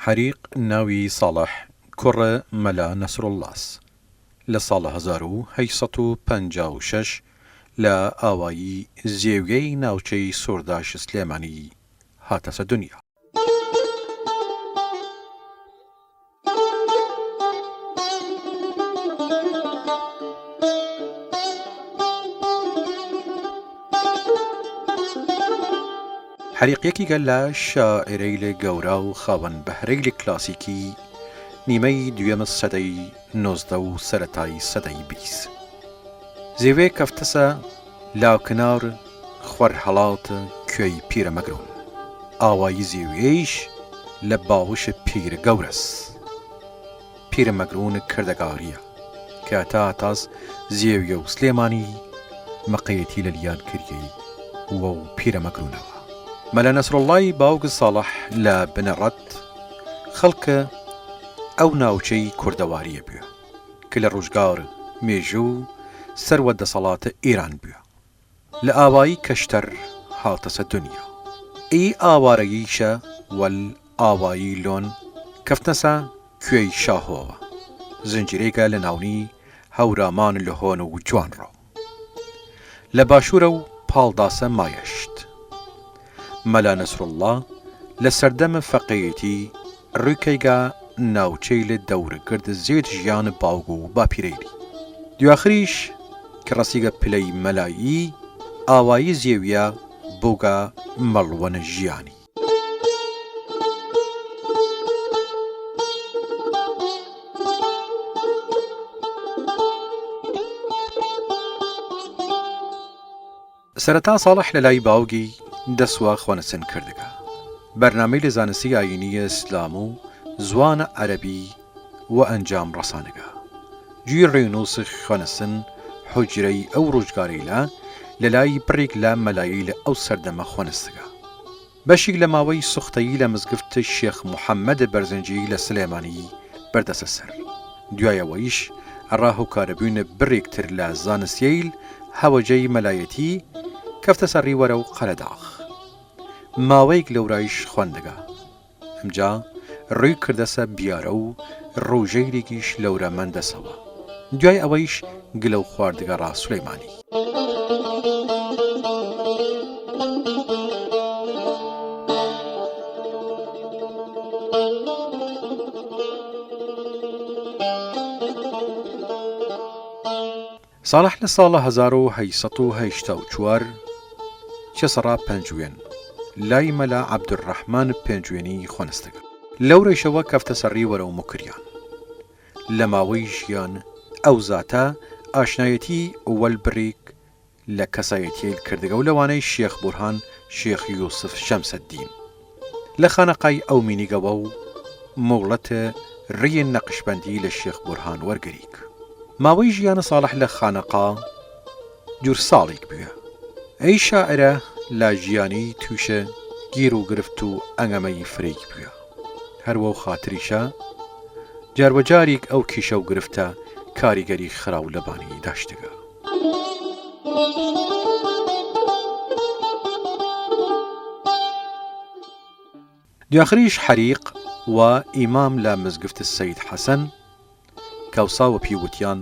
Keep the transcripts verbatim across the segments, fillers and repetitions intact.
حەریق ناوی ساڵح کوڕ مەلا نەسروڵڵاس. لە ساڵ هەزار و هەشت سەد و پەنجا و شەش لە ئاوایی زێویەی ناوچەی سورداش سلێمانی هاتەسە دنیا. حەریق یەکیگە لە شاعرەیل گەورا و خاوەن بەهرەیل کلاسیکی نیمەی دویەم سەدەی نۆزدە و سەرەتای سەدەی بیس. زێوێ کەفتەسە لاوکنار خوەرهەڵات کوێی پیرەمەگرون. ئاوایی زێویەیش لە باوش پیر گەورەس. پیرەمەگرون کردەگاریە کە تا تاس زێویە و سلێمانی مقەیەتی لە لیان کریەی وەو پیرەمەگرونەوە. مەلا نەسروڵڵای باوگ ساڵح لە بنەڕەت خەڵک ئەو ناوچەی کوردەواریە بویە ک لە ڕوژگار مێژوو سەر وە دەسەڵات ئیران بویە. لە ئاوایی کەشتەر هاتەسە دنیا. ئی ئاوارەییشە وەل ئاوایی لۆن کەفتنەسە کوێی شاهۆوە. زنجیرەیگە لە ناونی هەورامان لە هۆن و جوانڕۆ لە باشوورە و پاڵداسە مایەشت. مەلا نەسروڵڵا لە سەردەم فەقێیەتی روی کەیگە ناوچەیل دەورگرد زێد ژیان باوگ و باپیرەیلی. دویاخریش ک رەسیگە پلەی مەلایی، ئاوایی زێویە بووگە مەڵوەن ژیانی. سەرەتا ساڵح لەلای باوگی دەسوە خوەنسن کردگە بەرنامەیل زانستی ئایینی ئسلام و زوان عەرەبی وە ئەنجام رەسانگە. جویر رینووس خوەنسن حوجرەی ئەو روژگارەیلە لەلای بڕیگ لە مەلایەیل ئەو سەردەمە خوەنستگە. بەشیگ لە ماوەی سوختەیی لە مزگفت شێخ محەمەد بەرزنجی لە سلێمانی بردەسە سەر. دویای ئەوەیش ئەڕا هووکارەبوین بڕیگ تر لە زانستیەیل هەوەجەی مەلایەتی کەفتەسە ریوەرەو قەرەداغ. ماوەیگ لەورایش خوەندگە. ئمجا روی کردەسە بیارە و رووژەیلیگیش لەورە مەندەسەوە. دویای ئەوەیش گلەو خواردگە ڕا سولەیمانی. ساڵح لە ساڵ هەزار و هەشت سەد و هەشتا و چوار چەسە ڕا پەنجوێن لای مەلا عەبدولڕەحمان پەنجوێنی خوەنستگە. لەو رێشەوە کەفتەسە ریوەرەو مکریان. لە ماوەی ژیان ئەو زاتە ئاشنایەتی وەل بڕیگ لە کەسایەتیەیل کردگە و لەوانەیش شێخ بورهان شێخ یوسف شەمسەدین. لە خانەقای ئەو مینیگەوە و موڵەت ریین نەقشبەندی لە شێخ بورهان وەرگریگ. ماوەی ژیانە ساڵح لە خانەقا جور ساڵیگ بویە. ئەی شاعرە لا ژیانی تویشە گیر و گرفت و ئەنگەمەی فرەیگ بویە. هەر وەو خاتریشە جار وە جاریگ ئەو کیشە و گرفتە کاریگەری خراو لەبانی داشتگە. دویاخریش حەریق وە ئیمام لە مزگفت سەید حەسەن کەوسا وەپی وتیان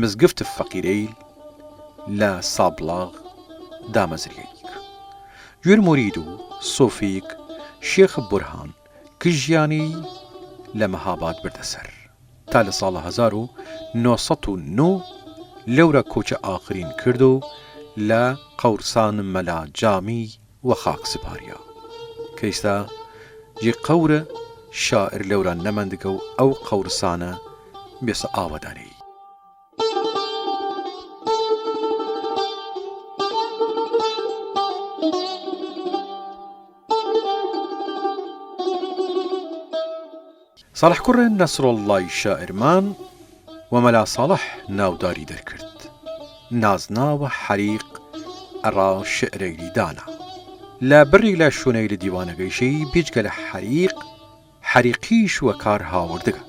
مزگفت فەقیرەیل لە سابڵاغ دامەزریەیگ. جویر مورید و سۆفیگ شێخ بورهان ک ژیانی لە مەهاباد بردە سەر تا لە ساڵ هەزار و نۆ سەد و نۆ لەورە کوچە ئاخرین کرد و لە قەورسان مەلا جامی وە خاک سپاریا ک ئیسە جی قەور شاعر لەورە نەمەندگە و ئەو قەورسانە بێسە ئاوەدانەی. ساڵح کوڕ نەسرۆڵڵای شاعرمان وە مەلا ساڵح ناوداری دەرکرد. نازناوە حەریق ئەڕا شعرەیلی دانا. لە بڕیگ لە شوونەیل دیوانەگەیشەی بیجگە لە حەریق، حەریقیش وە کار هاوردگە.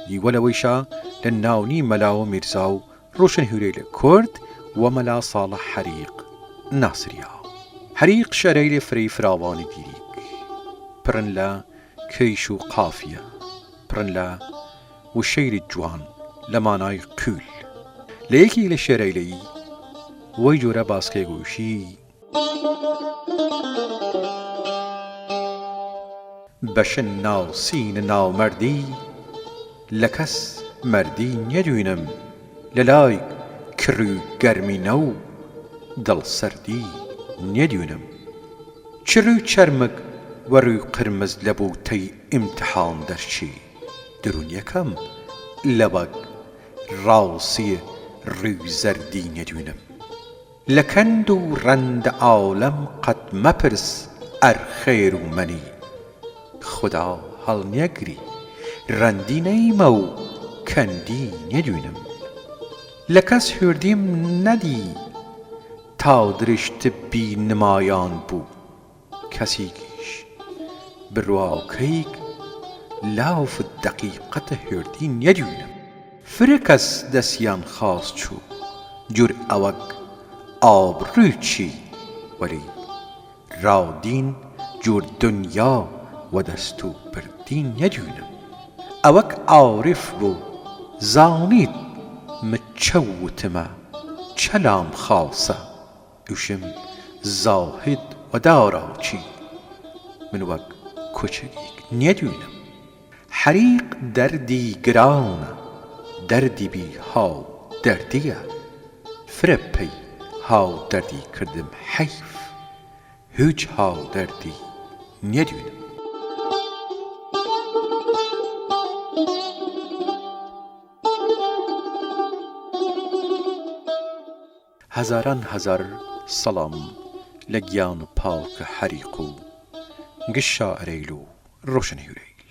دیوە لەوەیشا لە ناونی مەلا و میرزا و روشنهویرەیل کورد وە مەلا ساڵح حەریق ناسریا. حەریق شعرەیل فرەی فراوانی دیریگ پڕن لە کەیش و قافیە، پڕن لە وشەیل جوان لە مانای قویل. لە یەکی لە شێرەیلەی وەی جوورە باس کەیگ و ئویشی: بەشن ناوسین ناومەردی، لە کەس مەردی نیەدوینم، لە لای کڕوی گەرمینە و دڵسەردی نیەدوینم. چ روی چەرمگ وە روی قرمز لە بوتەی ئمتحان دەرچی، درونیەکەم لە وەگ راوسی روی زەردی نیەدوینم. لە کەند و رەند عاڵەم قەت مەپرس ئەر خێر و مەنی، خودا هەڵنیەگری رەندی نەیمە و کەندی نیەدوینم. لە کەس هویردیم نەدی تا دریشت بی نمایان بوو، کەسیگیش برواکەیگ لاف دەقیقەتە هویردی نیەدوینم. فرە کەس دەسیان خاس چوو جوور ئەوەگ ئابڕویچی، وەلی راودین جوور دنیا وە دەست و بردی نیەدوینم. ئەوەگ عارف بوو زانید م چە وتمە، چە لام خاسە. ئوشم زاهد و داراچی، من وەگ کوچگیگ نیەدوینم. حەریق دەردی گرانە، دەردی بی هاودەردیە، فرە پەی هاودەردی کردم حەیف، هویچ هاودەردی نیەدوینم. هەزاران هەزار سەڵام لە گیان پاک حەریق و گشت شاعرەیل و روشنهویرەیل.